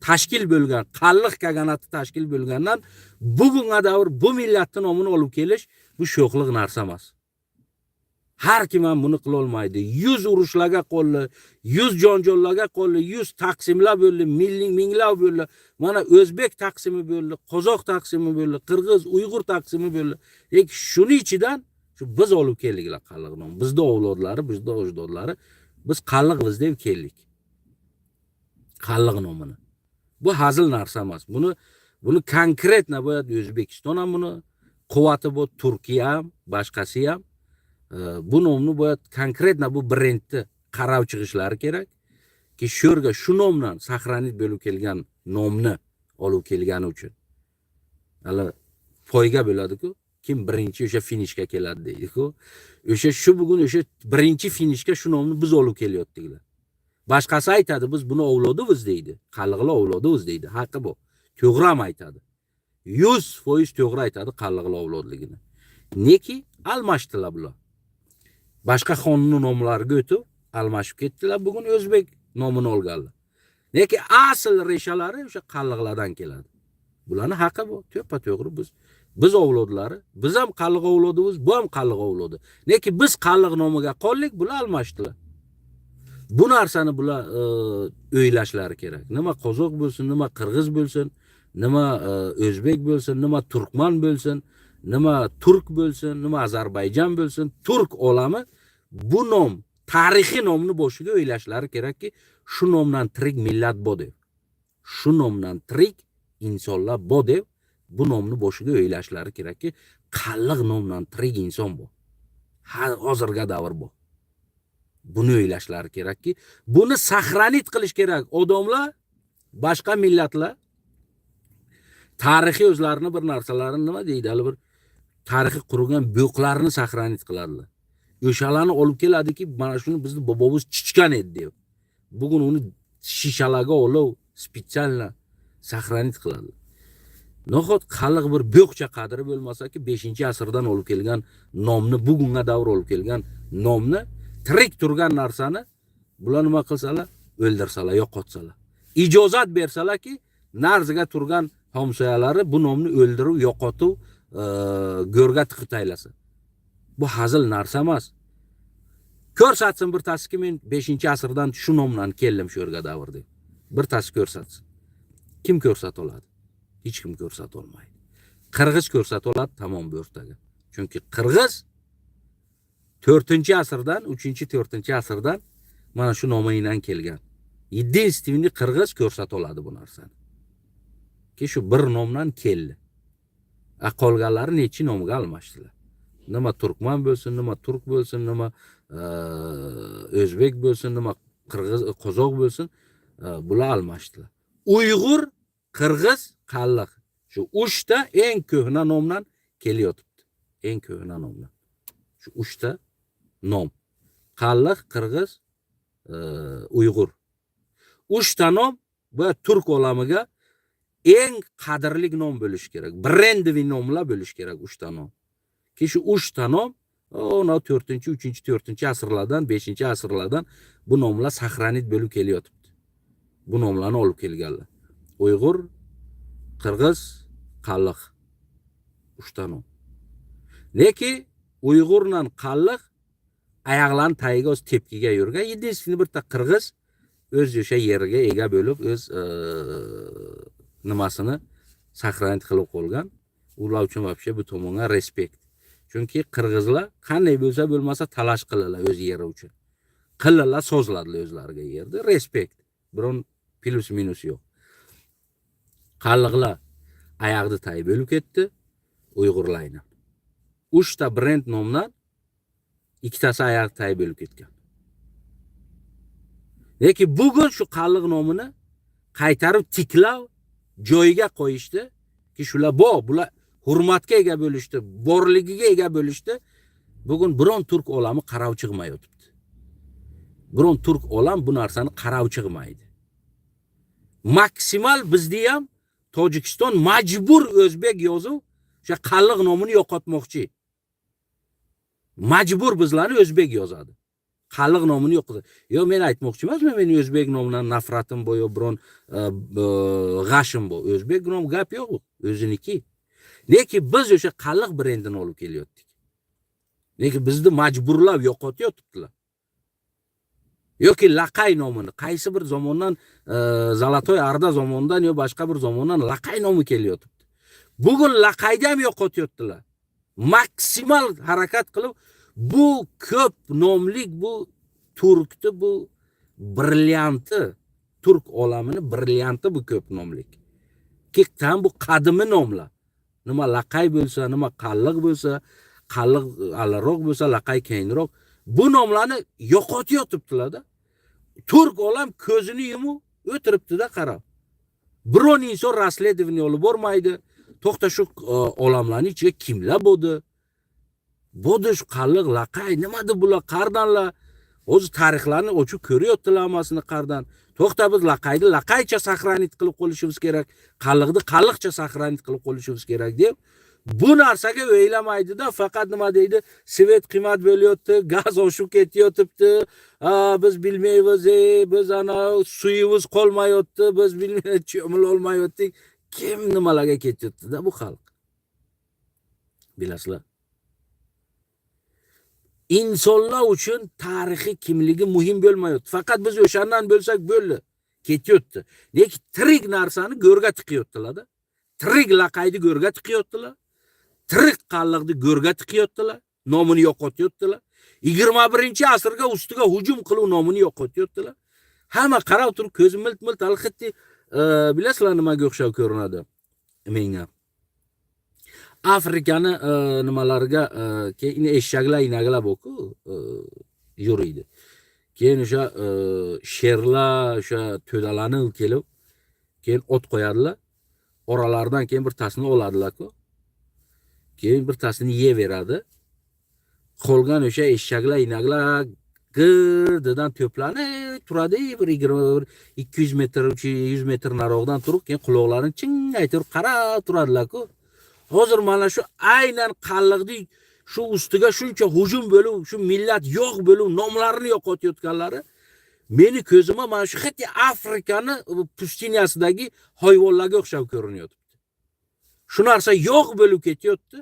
tashkil bo'lgan, qalliq kaganati tashkil bo'lgandan bugunga davr bu millatning nomini olib kelish bu sho'xliq narsa emas. Har kim ham buni qila olmaydi. 100 urushlarga qoldi, 100 janjallarga qoldi, 100 taqsimlar bo'ldi, minglab bo'ldi. Mana o'zbek taqsimi bo'ldi, qozoq taqsimi bo'ldi, qirg'iz, uyg'ur taqsimi bo'ldi. Lekin shuni ichidan shu biz olib keldiklar qalliq nom. Bizda avlodlari, bizda ajdodlari biz qalliqmiz deb keldik. Qalliq nomini. Bu hazil narsa emas. Buni конкретно boyat O'zbekiston ham buni quvvati bu, Turkiya ham, boshqasi ham bu nomni boyat конкретно bu brendni qarab chiqishlari kerak. Ki shu yerga shu nomdan сохранить bo'lib kelgan nomni olib kelgani uchun. Hali poyga bo'ladi-ku. Kim birinchi o'sha finishga keladi deydi-ku. O'sha shu bugun o'sha birinchi finishga shu nomni biz olib kelyaptiklar. Boshqasi aytadi, biz buni avlodimiz deydi. Qalliqlar avlodimiz deydi. Haqqi bu. To'g'ri ham aytadi. 100% to'g'ri aytadi qalliqlar avlodligini. Neki almashdilar bular. Boshqa xonni nomlariga o'tib almashib ketdilar. Bugun o'zbek nomini olganlar. Lekin asl reshalari o'sha qalliqlardan keladi. Bularni haqqi bu. To'ppa to'g'ri biz avlodlari, biz ham qalliq avlodimiz, bu ham qalliq avlodi. Lekin biz qalliq nomiga qoldik, bular almashdilar. Bu narsani bular o'ylashlari kerak. Nima qozoq bo'lsin, nima qirg'iz bo'lsin, nima o'zbek bo'lsin, nima turkman bo'lsin, nima turk bo'lsin, nima ozarbayjon bo'lsin, turk olami bu nom, tarixiy nomni boshiga o'ylashlari kerakki, shu nomdan tirik millat bor deb. Shu nomdan tirik insonlar bor deb bu nomni boshiga o'ylashlari kerakki, qalliq nomdan tirik inson bor. Hozirgi davr bor. Buni o'ylashlari kerakki, buni сохранить qilish kerak. Odamlar, boshqa millatlar tarixiy o'zlarini bir narsalarini nima deydi, hali bir tarixiy qurigan bo'qlarni сохранить qiladilar. O'shalarni olib keladiki, mana shuni bizni bobomiz chichgan edi deb. Bugun uni shishalarga olib специально сохранить qiladilar. Nahot qalliq bir bo'qcha qadri bo'lmasaki, 5-asrdan olib kelgan nomni, bugunga davr olib kelgan nomni, tirik turgan narsani bular nima qilsalar, o'ldirsalar, yo'qotsalar. Ijozat bersalarki, narziga turgan hamsoyalari bu nomni o'ldirib, yo'qotib, go'rga tiqib taylasa. Bu hazil narsa emas. Ko'rsatsin bir tasiki, men 5-asrdan shu nomdan keldim shu yerga davr deb. Bir tasi ko'rsatsin. Kim ko'rsata oladi? Hech kim ko'rsata olmaydi. Qirg'iz ko'rsata oladi tamom bu o'rtaga. Chunki qirg'iz 4-asrdan, 3-4-asrdan mana shu nomidan kelgan. Единственный qirg'iz ko'rsata oladi bu narsani. Ki shu bir nomdan keldi. A qolganlari nechi nomga almashdilar. Nima turkman bo'lsin, nima turk bo'lsin, nima o'zbek bo'lsin, nima qirg'iz, qozoq bo'lsin, bular almashdilar. Uyg'ur, qirg'iz, qalliq. Shu uchta eng ko'hna nomdan kelyotibdi. Eng ko'hna nomdan. Shu uchta nom. Qalliq, qirg'iz, uyg'ur. Uchta nom bu turk olamiga eng qadrli nom bo'lishi kerak. Брендовый nomlar bo'lishi kerak uchta nom. Ki shu uchta nom ona 4-chi, 3-chi, 4-asrlardan, 5-asrlardan bu nomlar сохранить bo'lib kelyotibdi. Bu nomlarni olib kelganlar. Uyg'ur, qirg'iz, qalliq. Uchta nom. Lekin Uyg'urla qalliq oyoqlarini tagiga o'z tepkiga yurgan. Единственный bitta qirg'iz o'z o'sha yeriga ega bo'lib, o'z nimasini сохранить qilib qo'ygan. Ular uchun вообще bu tomonga респект. Chunki qirg'izlar qanday bo'lsa bo'lmasa talash qiladilar o'z yeri uchun. Qiladilar, sozladilar o'zlariga yerni. Респект. Biron плюс минус yo'q. Qalliqlar oyoqni tagi bo'lib ketdi Uyg'urlarni. Uchta brend nomdan ikkitasi oyoq tagi bo'lib ketgan. Lekin bugun shu qalliq nomini qaytarib tiklab, joyiga qo'yishdi ki shular bor, bular hurmatga ega bo'lishdi, borligiga ega bo'lishdi. Bugun biron turk olami qarab chiqmayotibdi. Biron turk olam bu narsani qarab chiqmaydi. Maksimal bizni ham Tojikiston majbur o'zbek yozib, o'sha qalliq nomini yo'qotmoqchi. Majbur bizlarni o'zbek yozadi. Qalliq nomini yo'qotadi. Yo, men aytmoqchi emasman, meni o'zbek nomidan nafratim bor yo biron g'ashim bor. O'zbek nom, gap yo'q, o'ziniki. Lekin biz o'sha qalliq brendini olib kelyaptik. Lekin bizni majburlab yo'qotyaptilar. Yoki laqay nomini qaysi bir zamondan, Золотой Орда zamonidan yo boshqa bir zamondan laqay nomi kelyotibdi. Bugun laqayni ham yo'qotyaptilar. Maksimal harakat qilib, bu ko'p nomlik, bu turkni bu brillianti, turk olamini brillianti bu ko'p nomlik. Tam bu qadimi nomlar. Nima laqay bo'lsa, nima qalliq bo'lsa, qalliq alroq bo'lsa, laqay keyinroq. Bu nomlarni yo'qotyotibdilar-da. Turk olam ko'zini yumib o'tiribdi-da qarab. Biron inson расследование olib bormaydi. To'xta, shu olamlarning ichiga kimlar bo'ldi? Bo'ldi shu qalliq, laqay, nimadir bular, qardanlar? O'zi tarixlarni ochib ko'ryaptilar hammasini qardan. To'xta, biz laqayni laqaycha сохранить qilib qo'yishimiz kerak, qalliqni qalliqcha сохранить qilib qo'yishimiz kerak deb bu narsaga o'ylamaydida, faqat nima deydi? Свет qimmat bo'lyapti, gaz oshib ketyapti, biz bilmaymiz, biz ana suyimiz qolmayapti, biz bilmay cho'mila olmayaptik. Kim nimalarga ketyapti-da bu xalq? Bilasizlar. Insonlar uchun tarixiy kimligi muhim bo'lmayapti. Faqat biz o'shandan bo'lsak bo'ldi. Ketyapti. Lekin tirik narsani go'rga tiqyaptilar-da. Tirik laqayni go'rga tiqyaptilar. Tirik qalliqni go'rga tiqyaptilar. Nomini yo'qotyaptilar. 21-asrga ustiga hujum qilib, nomini yo'qotyaptilar. Hamma qarab turib, ko'zi milt milt alxitti, bilasizlar, nimaga o'xshab ko'rinadi menga? Afrikani nimalariga keyin eshaklar, inaklar borku, yuriydi. Keyin o'sha sherlar o'sha to'dalanib kelib, keyin ot qo'yadilar. Oralaridan keyin bir tasini oladilar-ku. Keyin bir tasini yeyaveradi. Qolgan o'sha eshaklar, inaklar girdidan to'planib turadi, bir 20, 200 metr, 300 metr naroqdan turib, keyin quloqlarini chingaytirib qarab turadilar-ku. Hozir mana shu aynan qalliqni shu ustiga shuncha hujum bo'lib, shu millat yo'q bo'lib, nomlarini yo'qotayotganlari meni ko'zimga mana shu xuddi Afrikani пустыня sidagi hayvonlarga o'xshab ko'rinyapti. Shu narsa yo'q bo'lib ketyapti.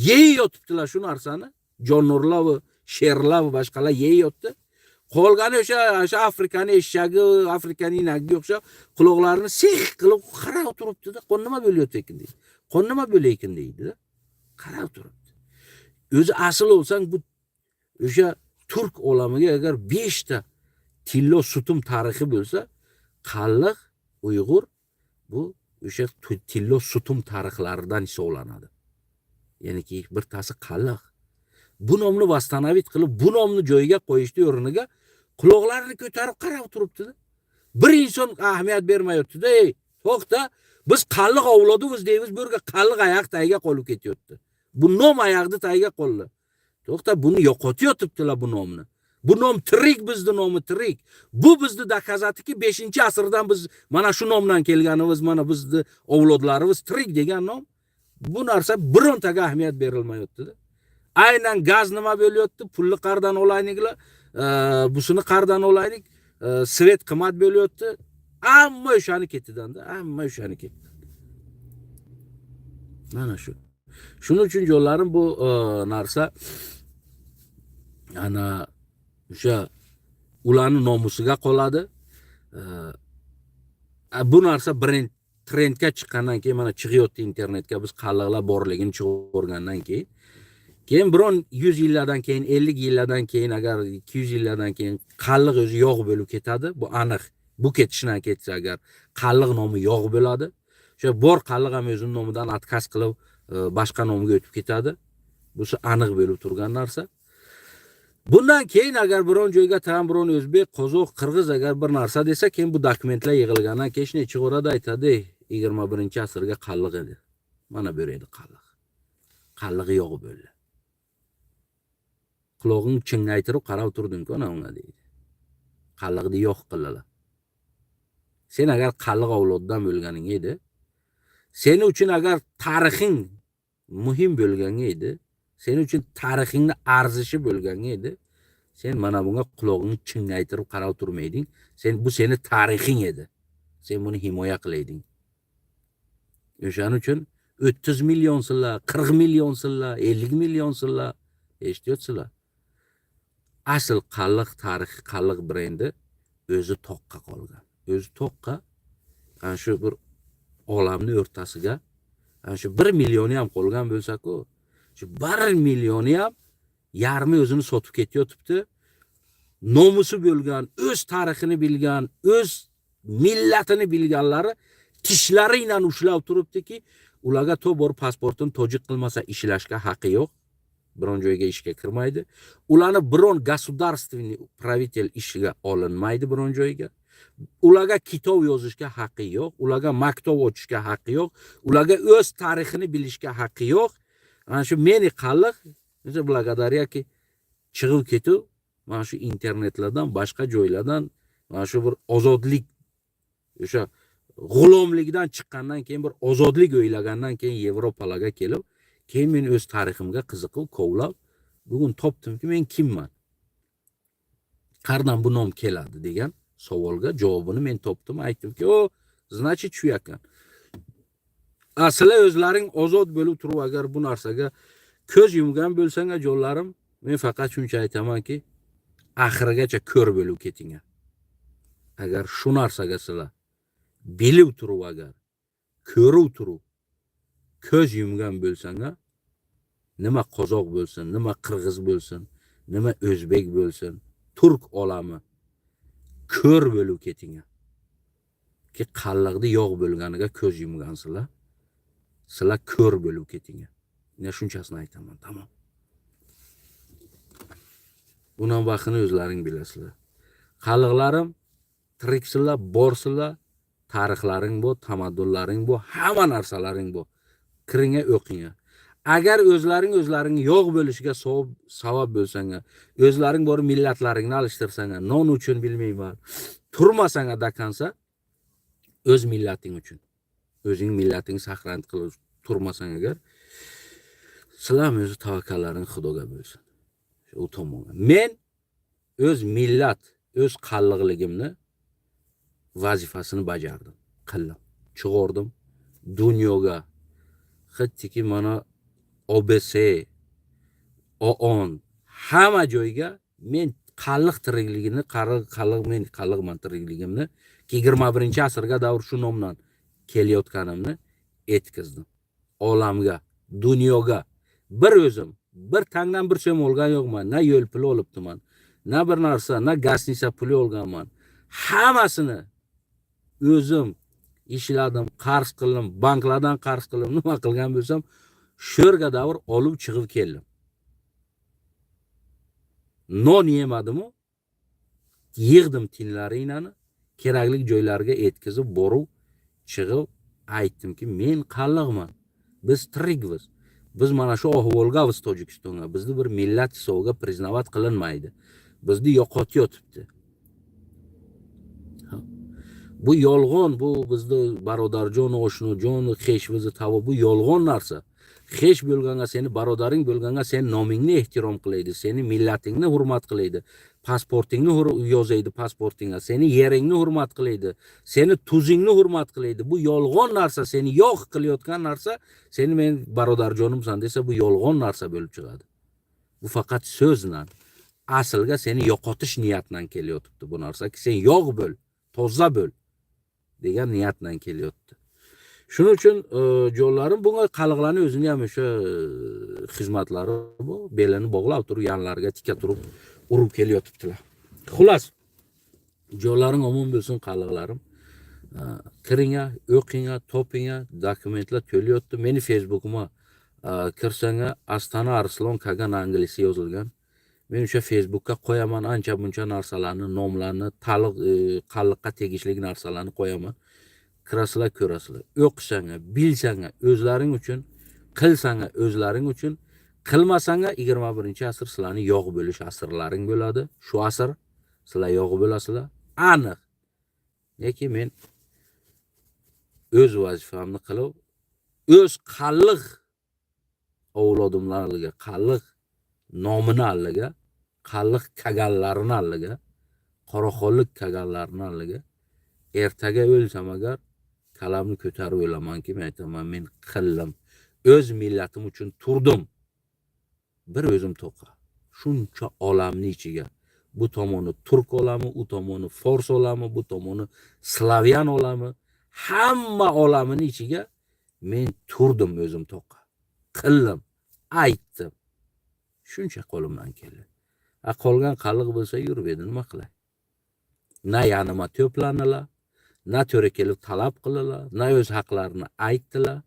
Yeyotibdilar shu narsani. Jonivorlar va sherlar va boshqalar yeyotdi. Qolgani o'sha Afrikani eshagi, Afrikani inagiga o'xshab quloqlarini six qilib qarab turibdi-da, qon nima bo'lyapti ekan deydi. Qon nima bo'layotgan deydi-da. Qarab turibdi. O'zi asl olsang, bu o'sha turk olamiga agar 5 ta tillo sutun tarixi bo'lsa, qalliq, Uyg'ur bu o'sha tillo sutun tarixlaridan hisoblanadi. Ya'niki birtasi qalliq. Bu nomni восстановить qilib, bu nomni joyiga qo'yishni o'rniga quloqlarini ko'tarib qarab turibdi-da. Bir inson ahamiyat bermayapti-da, ey, to'xta, biz qalliq avlodimiz deymiz, bu yerga qalliq oyoq tagiga qolib ketyapti. Bu nom oyoqni tagiga qoldi. To'xta, buni yo'qotyaptilar bu nomni. Bu nom tirik, bizni nomi tirik. Bu bizni доказать iki 5-asrdan biz mana shu nomdan kelganimiz, mana bizni avlodlarimiz tirik degan nom. Bu narsa birontaga ahamiyat berilmayapti-da. Aynan gaz nima bo'lyapti? Pulni qardan olayliklar, busini qardan olaylik, свет qimmat bo'lyapti. Hamma o'shani ketidanda, hamma o'shani ketdi. Mana shu. Shuning uchun, jonlarim, bu narsa ana o'sha ularni nomusiga qoladi. Bu narsa brend trendga chiqqandan keyin, mana chiqyapti internetga, biz qalliqlar borligini chiqargandan keyin biron 100 yillardan keyin, 50 yillardan keyin, agar 200 yillardan keyin qalliq o'zi yo'q bo'lib ketadi. Bu aniq. Bu ketishdan ketsa agar, qalliq nomi yo'q bo'ladi. O'sha bor qalliq ham o'zini nomidan отказ qilib, boshqa nomga o'tib ketadi. Bu aniq bo'lib turgan narsa. Bundan keyin agar biron joyga tam biron o'zbek, qozoq, qirg'iz agar bir narsa desa, keyin bu dokumentlar yig'ilgandan keyin shunday chiqaradi, aytadi, 21-asrga qalliq edi. Mana bu edi qalliq. Qallig'i yo'q bo'ldi. Qulog'ing chingaytirib qarab turding-ku ana unga deydi. Qalliqni yo'q qildilar. Sen agar qalliq avlodidan bo'lganing edi, seni uchun agar tarixing muhim bo'lgan edi, seni uchun tarixingni arzishi bo'lgan edi, sen mana bunga qulog'ingni chingaytirib qarab turmayding. Sen bu seni tarixing edi. Sen buni himoya qilayding. O'shaning uchun 30 millionsizlar, 40 millionsizlar, 50 millionsizlar, eshityapsizlar. Asl qalliq tarixi, qalliq brendi o'zi toqqa qolgan. O'zi toqqa ana shu bir olamni o'rtasiga ana shu 1 millioni ham qolgan bo'lsa-ku, shu 1 millioni ham yarmi o'zini sotib ketayotibdi. Nomusi bo'lgan, o'z tarixini bilgan, o'z millatini bilganlari tishlari bilan ushlab turibdiki, ularga to borib pasportini tojik qilmasa ishlashga haqqi yo'q. Biron joyga ishga kirmaydi. Ularni biron государственный правитель ishiga olinmaydi biron joyga. Ularga kitob yozishga haqqi yo'q, ularga maktab ochishga haqqi yo'q, ularga o'z tarixini bilishga haqqi yo'q. Ana shu meni qalliq, благодаря ki chiqib ketib, mana shu internetlardan, boshqa joylardan mana shu bir ozodlik, o'sha g'ulomlikdan chiqqandan keyin bir ozodlik o'ylagandan keyin Yevropalarga kelib, keyin men o'z tariximga qiziqib, kovlab, bugun topdimki, men kimman? Qayerdan bu nom keladi degan savolga javobini men topdim. Aytdimki, o, значит, shu ekan. Sizlar o'zlaring ozod bo'lib turib agar bu narsaga ko'z yumgan bo'lsanglar, jonlarim, men faqat shuncha aytamanki, oxirigacha ko'r bo'lib ketinglar. Agar shu narsaga sizlar bilib turib, agar ko'rib turib ko'z yumgan bo'lsanglar, nima qozoq bo'lsin, nima qirg'iz bo'lsin, nima o'zbek bo'lsin, turk olami ko'r bo'lib ketinglar. Ki qalliqni yo'q bo'lganiga ko'z yumgansizlar, sizlar ko'r bo'lib ketinglar. Men shunchasini aytaman, tamom. Bundan vaqtini o'zlaring bilasizlar. Qalliqlarim, tiriksizlar, borsizlar, tarixlaring bu, tamaddunlaring bu, hamma narsalaring bu. Kiringlar, o'qinglar. Agar o'zlaring o'zlaring yo'q bo'lishiga sabab bo'lsanglar, o'zlaring borib millatlaringni alishtirsanglar, non uchun bilmayman, turmasanglar до конца o'z millating uchun, o'zing millatingni saqlanib qilib turmasang agar, sizlar ham o'zi tavakkallaring Xudoga bo'lsin. U tomonga. Men o'z millat, o'z qalliqligimni vazifasini bajardim, qildim, chiqardim dunyoga. Hattiki mana OBS, OON hamma joyga men qalliq tirikligini, qalliq men qalliqman tirikligimni 21-asrga davr shu nomdan kelayotganimni yetkazdim. Olamga, dunyoga bir o'zim bir tangdan bir so'm olgan yo'qman, na yo'l puli olibdiman, na bir narsa, na гостиница puli olganman. Hammasini o'zim ishladim, qarz qildim, banklardan qarz qildim, nima qilgan bo'lsam, shu yerga davr olib chiqib keldim. Non yemadimu, yig'dim tinlaringlarni, kerakli joylarga yetkazib, borib, chiqib aytdimki, men qalliqman. Biz tirikmiz. Biz mana shu ahvolgamiz Tojikistonga. Bizni bir millat hisobiga признавать qilinmaydi. Bizni yo'qotyotibdi. Bu yolg'on, bu bizni barodarjon, oshnojon, xeshimizni tavo, bu yolg'on narsa. Xesh bo'lganga, seni barodaring bo'lganga sen nomingni ehtirom qilaydi, seni millatingni hurmat qilaydi, pasportingni yozaydi pasportingga, seni yeringni hurmat qilaydi, seni tuzingni hurmat qilaydi. Bu yolg'on narsa, seni yo'q qilayotgan narsa, seni men barodarjonimsan desa, bu yolg'on narsa bo'lib chiqadi. Bu faqat so'zla, aslga seni yo'qotish niyatdan kelyotibdi bu narsa, sen yo'q bo'l, toza bo'l degan niyatdan kelyapti. Shuning uchun jonlarim, bunga qalliqlarni o'zini ham o'sha xizmatlari bu, belini bog'lab turib, yonlariga tika turib urib kelyotibdilar. Xullas, jonlaring omon bo'lsin, qalliqlarim. Kiringlar, o'qinglar, topinglar, dokumentlar to'layapti. Meni Facebook'ima Kirsang, Astana Arslon Kagan anglisi yozilgan. Men o'sha Facebookka qo'yaman ancha muncha narsalarni, nomlarni, taliq qalliqqa tegishli narsalarni qo'yaman. Kirasizlar, ko'rasizlar. O'qisang, bilsang, o'zlaring uchun, qilsang, o'zlaring uchun, qilmasang 21-asr sizlarni yo'q bo'lish asrlaring bo'ladi. Shu asr sizlar yo'q bo'lasizlar. Aniq. Lekin men o'z vazifamni qilib, o'z qalliq avlodimlarga, qalliq nomini alliga, qalliq kaganlarini alliga, qoraxonlik kaganlarini alliga ertaga o'lsam agar kalamni ko'tarib o'lamanki, men aytaman, men qildim. O'z millatim uchun turdim. Bir o'zim to'qa. Shuncha olamni ichiga. Bu tomoni turk olami, u tomoni fors olami, bu tomoni slavyan olami, hamma olamini ichiga men turdim o'zim to'qa. Qildim, aytdim. Shuncha qo'limdan keldi. A qolgan qalliq bo'lsa yurib edi, nima qilay? Na yanıma to'planilar, na to'ra kelib talab qildilar, na o'z haqlarini aytdilar,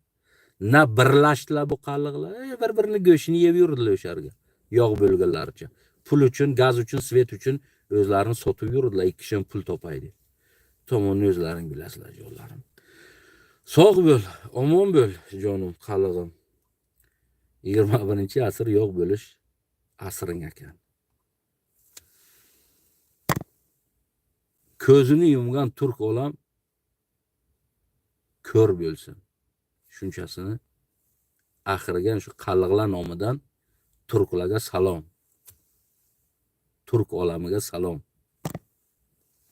na birlashdilar bu qalliqlar. Bir-birini go'shtini yeb yurdilar o'sha yerga. Yog' bo'lganlaricha. Pul uchun, gaz uchun, svet uchun o'zlarini sotib yurdilar, ikki so'm pul topay deb. Tomonni o'zlaring bilasizlar, jonlarim. Sog' bo'l, omon bo'l, jonim, qallig'im. 21-asr yo'q bo'lish asring ekan. Ko'zini yumgan turk olam ko'r bo'lsin. Shunchasini oxiriga shu qalliqlar nomidan turklarga salom. Turk olamiga salom.